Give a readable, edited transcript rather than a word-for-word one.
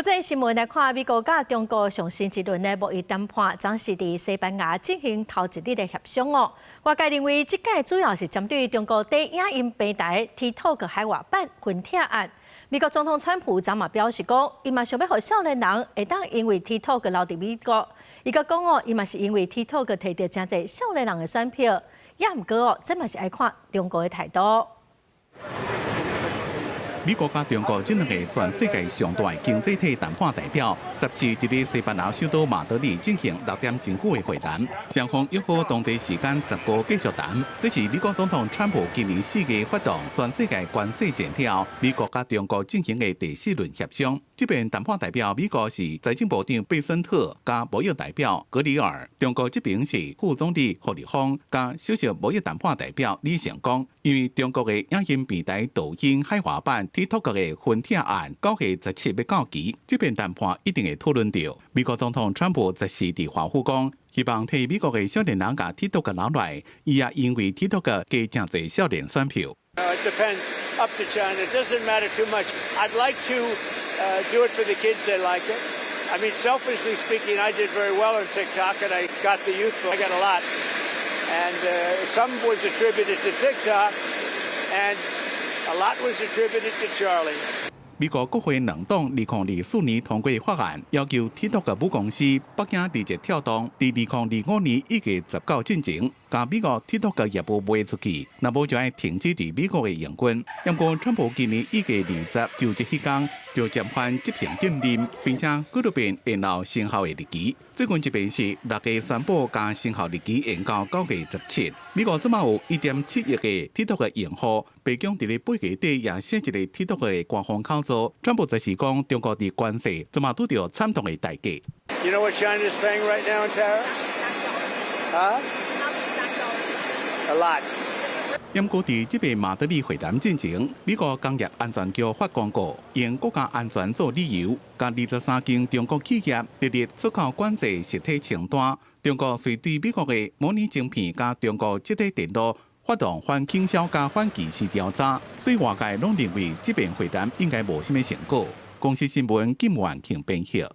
國際新聞來看，美國佮中國上新一輪的貿易談判，將是佇西班牙進行頭一日的協商哦。外界認為，這屆主要是針對中國佇影音平台 TikTok 海外版分拆案。美國總統川普昨嘛表示講，伊嘛想欲予少年人會當因為 TikTok 留佇美國。伊閣講哦，伊嘛是因為 TikTok 提著誠濟少年人的選票，也毋過哦，這嘛是愛看中國的態度。美國佮中國這兩個全世界上大經濟體談判代表，十四佇咧西班牙首都馬德里進行6點鐘久的會談，雙方約好當地時間15繼續談。這是美國總統川普今年4月發動全世界關稅戰了後，美國佮中國進行的第四輪協商。這邊談判代表美國是財政部長貝森特佮貿易代表格里爾，中國這邊是副總理何立峰佮首席貿易談判代表李成剛。因為中國的影音平台抖音海外版 TikTok 的分拆案，9月17欲到期，這邊談判一定會討論著。美國總統川普十四佇華府講，希望替美國的少年人共 TikTok 留來，伊也因為 TikTok 加誠濟少年選票。 It depends up to China. It doesn't matter too much. I'd like to do it for the kids. They like it. I mean, selfishly speaking, I did very well on TikTok, and I got the youth. I got a lot, and some was attributed to TikTok, and a lot was attributed to Charlie. 美國國會兩黨2024年通過法案，要求 TikTok 母公司北京字節跳動，佇2025年1月19進前，共美國 TikTok 業務賣出去，若無就愛停止佇美國的營運。不過，川普今年1月20就職彼工就暫緩執行禁令，並且幾落遍延後生效的日期。最近一遍是6月宣布共生效日期延到9月17。美國這馬有1.7億个 TikTok 的用戶，白宮佇咧8月底也設一个 TikTok 的官方口座。川普就是講，中國佇關稅這馬拄著慘重的代價。 You know what China is paying right now in tariffs? Huh? A lot. 毋過佇這擺馬德里會談進前，美國工業安全局發公告，用國家安全做理由，共23間中國企業列入出口管制實體清單。中國遂對美國的模擬晶片佮中國積體電路發動反傾銷佮反歧視調查，所以外界攏認為這擺會談應該無啥物成果。公視新聞金婉慶編譯。